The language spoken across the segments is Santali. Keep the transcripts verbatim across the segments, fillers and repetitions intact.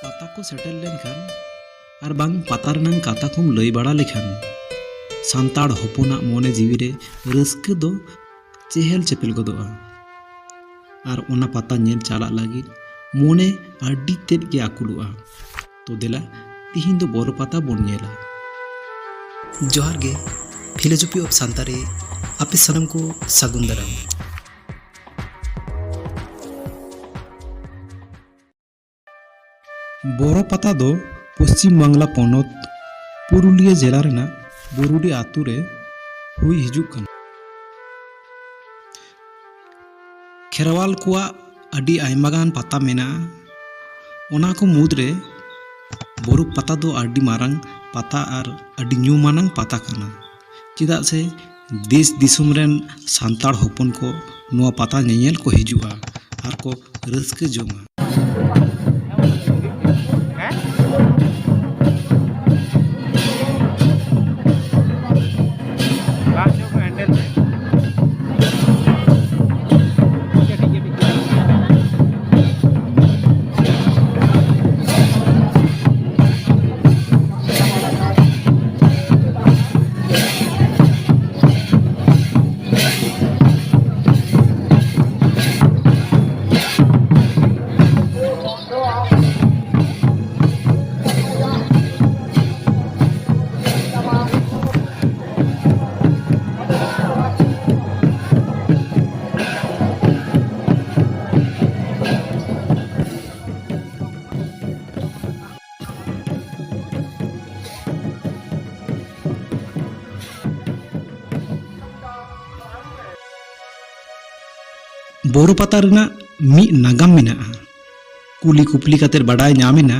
ᱯᱟᱛᱟ ᱠᱚ ᱥᱮᱴᱮᱨ ᱞᱮᱱᱠᱷᱟᱱ ᱟᱨ ᱵᱟᱝ ᱯᱟᱛᱟ ᱨᱮᱱᱟᱜ ᱠᱟᱛᱷᱟ ᱠᱚᱢ ᱞᱟᱹᱭ ᱵᱟᱲᱟ ᱞᱮᱠᱷᱟᱱ ᱥᱟᱱᱛᱟᱲ ᱦᱚᱯᱚᱱᱟᱜ ᱢᱚᱱᱮ ᱡᱤᱣᱤ ᱨᱮ ᱨᱟᱹᱥᱠᱟᱹ ᱫᱚ ᱪᱮᱦᱮᱞ ᱪᱮᱯᱮᱞ ᱜᱚᱫᱚᱜᱼᱟ᱾ ᱟᱨ ᱚᱱᱟ ᱯᱟᱛᱟ ᱧᱮᱞ ᱪᱟᱞᱟᱜ ᱞᱟᱹᱜᱤᱫ ᱢᱚᱱᱮ ᱟᱹᱰᱤ ᱛᱮᱫ ᱜᱮ ᱟᱹᱠᱩᱞᱚᱜᱼᱟ᱾ ᱛᱚ ᱫᱮᱞᱟ, ᱛᱤᱦᱤᱧ ᱫᱚ ᱵᱚᱨᱚ ᱯᱟᱛᱟ ᱵᱚᱱ ᱧᱮᱞᱟ᱾ ᱡᱚᱦᱟᱨ ᱜᱮ, Philosophy of Santari ᱟᱯᱮ ᱥᱟᱱᱟᱢ ᱠᱚ ᱥᱟᱹᱜᱩᱱ ᱫᱟᱨᱟᱢ᱾ ᱵᱚᱨᱚ ᱯᱟᱛᱟ ᱫᱚ ᱯᱚᱥᱪᱤᱢ ᱵᱟᱝᱞᱟ ᱯᱚᱱᱚᱛ ᱯᱩᱨᱩᱞᱤᱭᱟᱹ ᱡᱮᱞᱟ ᱨᱮᱱᱟᱜ ᱵᱩᱨᱩᱰᱤ ᱟᱛᱳ ᱨᱮ ᱦᱩᱭ ᱦᱤᱡᱩᱜ ᱠᱟᱱᱟ᱾ ᱠᱷᱮᱨᱣᱟᱞ ᱠᱚᱣᱟᱜ ᱟᱹᱰᱤ ᱟᱭᱢᱟ ᱜᱟᱱ ᱯᱟᱛᱟ ᱢᱮᱱᱟᱜᱼᱟ᱾ ᱚᱱᱟ ᱠᱚ ᱢᱩᱫᱽᱨᱮ ᱵᱚᱨᱚ ᱯᱟᱛᱟ ᱫᱚ ᱟᱹᱰᱤ ᱢᱟᱨᱟᱝ ᱯᱟᱛᱟ ᱟᱨ ᱟᱹᱰᱤ ᱧᱩᱢᱟᱱᱟᱝ ᱯᱟᱛᱟ ᱠᱟᱱᱟ, ᱪᱮᱫᱟᱜ ᱥᱮ ᱫᱮᱥ ᱫᱤᱥᱚᱢ ᱨᱮᱱ ᱥᱟᱱᱛᱟᱲ ᱦᱚᱯᱚᱱ ᱠᱚ ᱱᱚᱣᱟ ᱯᱟᱛᱟ ᱧᱮᱧᱮᱞ ᱠᱚ ᱦᱤᱡᱩᱜᱼᱟ ᱟᱨ ᱠᱚ ᱨᱟᱹᱥᱠᱟᱹ ᱡᱚᱝᱟ᱾ ᱵᱚᱨᱚ ᱯᱟᱛᱟ ᱨᱮᱱᱟᱜ ᱢᱤᱫ ᱱᱟᱜᱟᱢ ᱢᱮᱱᱟᱜᱼᱟ᱾ ᱠᱩᱞᱤ ᱠᱩᱯᱞᱤ ᱠᱟᱛᱮ ᱵᱟᱰᱟᱭ ᱧᱟᱢ ᱮᱱᱟ,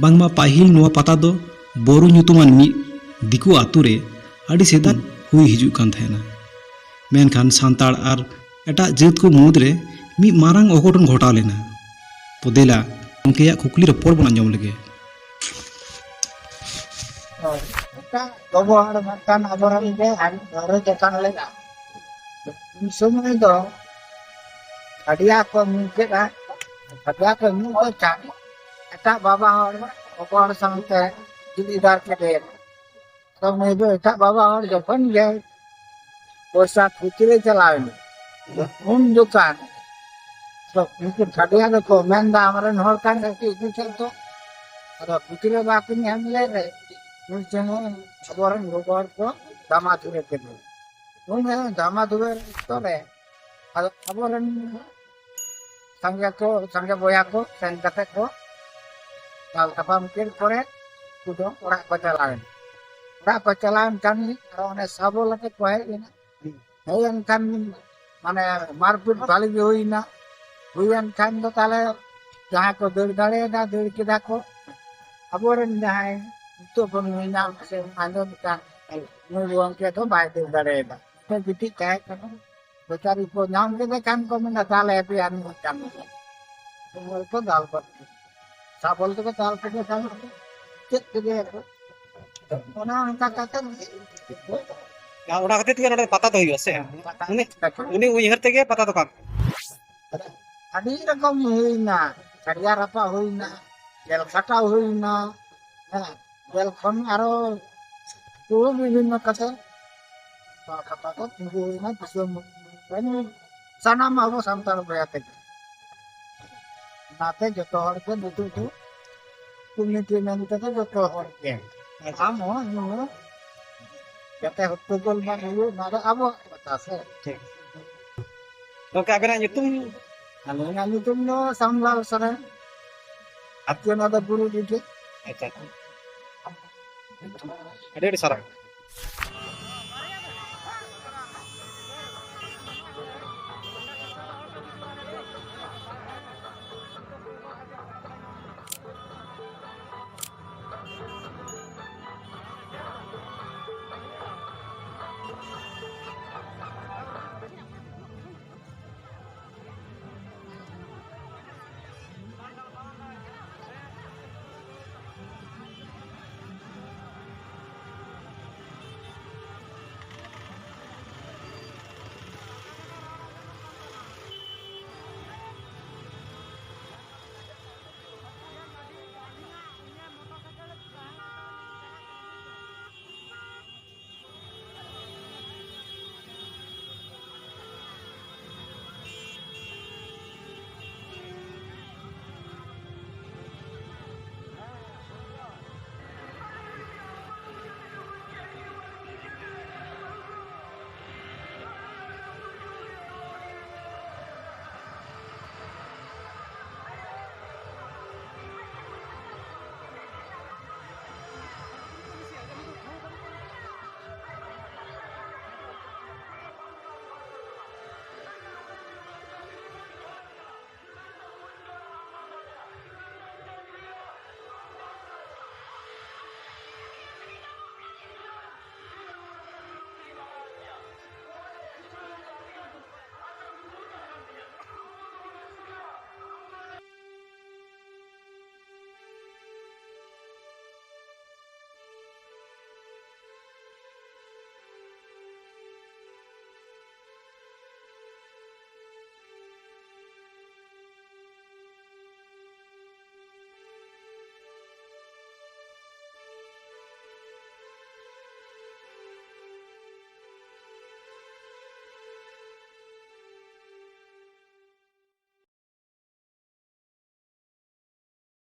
ᱵᱟᱝᱢᱟ ᱯᱟᱹᱦᱤᱞ ᱱᱚᱣᱟ ᱯᱟᱛᱟ ᱫᱚ ᱵᱚᱨᱚ ᱧᱩᱛᱩᱢᱟᱱ ᱢᱤᱫ ᱫᱤᱠᱩ ᱟᱛᱳ ᱨᱮ ᱟᱹᱰᱤ ᱥᱮᱫᱟᱭ ᱦᱩᱭ ᱦᱤᱡᱩᱜ ᱠᱟᱱ ᱛᱟᱦᱮᱱᱟ᱾ ᱢᱮᱱᱠᱷᱟᱱ ᱥᱟᱱᱛᱟᱲ ᱟᱨ ᱮᱴᱟᱜ ᱡᱟᱹᱛ ᱠᱚ ᱢᱩᱫᱽᱨᱮ ᱢᱤᱫ ᱢᱟᱨᱟᱝ ᱚᱜᱷᱚᱴᱚᱱ ᱜᱷᱚᱴᱟᱣ ᱞᱮᱱᱟ᱾ ᱛᱚ ᱫᱮᱞᱟ, ᱜᱚᱢᱠᱮᱭᱟᱜ ᱠᱩᱠᱞᱤ ᱨᱚᱯᱚᱲ ᱵᱚᱱ ᱟᱸᱡᱚᱢ ᱞᱮᱜᱮ᱾ ᱦᱳᱭ, ᱚᱱᱠᱟ ᱜᱚᱜᱚ ᱦᱚᱲ ᱢᱤᱫᱴᱟᱝ ᱟᱵᱚᱨᱮᱱ ᱜᱮ ᱟᱹᱰᱤ ᱜᱚᱨᱚᱡᱽ ᱟᱠᱟᱱ ᱞᱮᱫᱟ᱾ ᱩᱱ ᱥᱚᱢᱚᱭ ᱫᱚ ᱦᱟᱹᱰᱤᱭᱟ ᱠᱚ ᱧᱩ ᱠᱮᱫᱟ, ᱦᱟᱹᱰᱤᱭᱟ ᱠᱚ ᱧᱩ ᱠᱚ ᱪᱟ ᱮᱴᱟᱜ ᱵᱟᱵᱟ ᱦᱚᱲ, ᱜᱚᱜᱚ ᱦᱚᱲ ᱥᱟᱶᱛᱮ ᱡᱩᱫᱤ ᱫᱟᱨ ᱠᱮᱫᱮᱭᱟ᱾ ᱛᱚ ᱱᱩᱭ ᱫᱚ ᱮᱴᱟᱜ ᱵᱟᱵᱟ ᱦᱚᱲ ᱡᱚᱠᱷᱚᱱ ᱜᱮ ᱯᱚᱭᱥᱟ ᱠᱷᱩᱪᱨᱟᱹ ᱪᱟᱞᱟᱣ ᱮᱱᱟ, ᱩᱱ ᱡᱚᱠᱷᱟᱱ ᱛᱚ ᱩᱱᱠᱩ ᱠᱷᱟᱰᱤᱭᱟ ᱫᱚᱠᱚ ᱢᱮᱱᱫᱟ, "ᱟᱢᱨᱮᱱ ᱦᱚᱲ ᱠᱟᱱ ᱜᱮᱭᱟᱭ, ᱤᱫᱤ ᱠᱮᱫ ᱫᱚ᱾ ᱟᱫᱚ ᱠᱷᱩᱪᱨᱟᱹ ᱵᱟᱠᱚ ᱧᱟᱢ ᱞᱮᱫ ᱨᱮ, ᱩᱱ ᱥᱚᱢᱚᱭ ᱟᱵᱚᱨᱮᱱ ᱜᱚᱜᱚ ᱦᱚᱲ ᱠᱚ ᱫᱟᱢᱟ ᱫᱷᱩᱨᱟᱹ ᱠᱮᱫᱮᱭᱟ᱾ ᱩᱱ ᱫᱟᱢᱟ ᱫᱷᱩᱨᱟᱹ ᱚᱠᱛᱚ ᱨᱮ ᱟᱫᱚ ᱟᱵᱚᱨᱮᱱ ᱥᱟᱸᱜᱮ ᱠᱚ, ᱥᱟᱸᱜᱮ ᱵᱚᱭᱦᱟ ᱠᱚ ᱥᱮᱱ ᱠᱟᱛᱮ ᱠᱚ ᱫᱟᱞ ᱛᱟᱯᱟᱢ ᱠᱮᱫ ᱯᱚᱨᱮ ᱩᱱᱠᱩ ᱫᱚ ᱚᱲᱟᱜ ᱠᱚ ᱪᱟᱞᱟᱣ ᱮᱱᱟ᱾ ᱚᱲᱟᱜ ᱠᱚ ᱪᱟᱞᱟᱣ ᱮᱱ ᱠᱷᱟᱱ ᱜᱮ ᱟᱨᱚ ᱚᱱᱮ ᱥᱟᱵᱚᱞ ᱟᱛᱮ ᱠᱚ ᱦᱮᱡ ᱮᱱᱟ᱾ ᱦᱮᱡ ᱮᱱ ᱠᱷᱟᱱ ᱢᱟᱱᱮ ᱢᱟᱨᱯᱤᱴ ᱵᱷᱟᱞᱤ ᱜᱮ ᱦᱩᱭ ᱮᱱᱟ᱾ ᱦᱩᱭ ᱮᱱ ᱠᱷᱟᱱ ᱫᱚ ᱛᱟᱦᱞᱮ ᱡᱟᱦᱟᱸᱭ ᱠᱚ ᱫᱟᱹᱲ ᱫᱟᱲᱮᱭᱟᱫᱟ, ᱫᱟᱹᱲ ᱠᱮᱫᱟ ᱠᱚ᱾ ᱟᱵᱚᱨᱮᱱ ᱡᱟᱦᱟᱸᱭ ᱱᱤᱛᱚᱜ ᱵᱚᱱ ᱢᱮᱱᱟ ᱥᱮ ᱟᱸᱡᱚᱢ ᱠᱟᱱ, ᱱᱩᱭ ᱜᱚᱢᱠᱮ ᱫᱚ ᱵᱟᱭ ᱫᱟᱹᱲ ᱫᱟᱲᱮᱭᱟᱫᱟ, ᱜᱤᱛᱤᱡ ᱛᱟᱦᱮᱸ ᱠᱟᱱᱟ᱾ ᱵᱮᱪᱟᱨᱤ ᱠᱚ ᱧᱟᱢ ᱠᱮᱫᱮ ᱠᱷᱟᱱ ᱠᱚ ᱢᱮᱱᱟ, "ᱛᱟᱦᱞᱮ ᱟᱯᱮ ᱟᱨ ᱢᱤᱫ ᱠᱟᱹᱢᱤ ᱠᱚ ᱫᱟᱞ ᱜᱚᱫ ᱠᱮᱫᱟ, ᱥᱟᱵᱚᱞ ᱛᱮᱠᱚ ᱫᱟᱞ ᱠᱮᱫᱮ ᱠᱷᱟᱱ ᱪᱮᱫ ᱠᱮᱫᱮᱭᱟᱠᱚ?" ᱚᱱᱟ ᱚᱱᱠᱟ ᱠᱟᱛᱮ ᱜᱮ ᱚᱱᱟ ᱠᱷᱟᱹᱛᱤᱨ ᱛᱮᱜᱮ ᱱᱚᱰᱮ ᱯᱟᱛᱟ ᱫᱚ ᱦᱩᱭᱩᱜᱼᱟ ᱥᱮ? ᱯᱟᱛᱟ ᱩᱱᱤ, ᱩᱱᱤ ᱩᱭᱦᱟᱹᱨ ᱛᱮᱜᱮ ᱯᱟᱛᱟ ᱫᱚ ᱠᱟᱱ᱾ ᱟᱹᱰᱤ ᱨᱚᱠᱚᱢ ᱦᱩᱭᱱᱟ, ᱪᱷᱟᱹᱲᱭᱟ ᱨᱟᱯᱟᱜ ᱦᱩᱭᱱᱟ, ᱡᱮᱞ ᱠᱷᱟᱴᱟᱣ ᱦᱩᱭᱱᱟ, ᱦᱮᱸ, ᱡᱮᱞ ᱠᱷᱚᱱ ᱟᱨᱚ ᱵᱤᱵᱷᱤᱱᱱᱚ ᱠᱟᱛᱮ ᱱᱚᱣᱟ ᱠᱟᱛᱷᱟ ᱠᱚ ᱛᱤᱸᱜᱩ ᱦᱩᱭᱱᱟ ᱫᱤᱥᱚᱢ ᱨᱮᱱ ᱥᱟᱱᱟᱢ ᱟᱵᱚ ᱥᱟᱱᱛᱟᱲ ᱵᱚᱭᱦᱟ ᱛᱮᱜᱮ᱾ ᱚᱱᱟᱛᱮ ᱡᱚᱛᱚ ᱦᱚᱲ ᱜᱮ ᱱᱤᱛᱚᱜ ᱫᱚ ᱠᱚᱢᱤᱴᱤ ᱢᱮᱱ ᱛᱮᱫᱚ ᱡᱚᱛᱚ ᱦᱚᱲ ᱜᱮ᱾ ᱟᱪᱪᱷᱟ᱾ ᱟᱢ ᱦᱚᱸ, ᱤᱧ ᱦᱚᱸ, ᱡᱟᱛᱮ ᱦᱚᱴᱴᱚᱜᱳᱞ ᱵᱟᱝ ᱦᱩᱭᱩᱜ, ᱱᱚᱣᱟ ᱫᱚ ᱟᱵᱚᱣᱟᱜ ᱠᱟᱛᱷᱟ ᱥᱮ᱾ ᱴᱷᱤᱠ᱾ ᱜᱚᱢᱠᱮ, ᱟᱵᱮᱱᱟᱜ ᱧᱩᱛᱩᱢ? ᱟᱹᱞᱤᱧᱟᱜ ᱧᱩᱛᱩᱢ ᱫᱚ ᱥᱟᱢᱞᱟᱞ ᱥᱚᱨᱮᱱ᱾ ᱟᱹᱛᱩ ᱱᱚᱣᱟ ᱫᱚ ᱵᱩᱨᱩᱰᱤ ᱜᱮ᱾ ᱟᱪᱪᱷᱟ, ᱟᱪᱪᱷᱟ᱾ ᱟᱹᱰᱤ ᱟᱹᱰᱤ ᱥᱟᱨᱦᱟᱣ᱾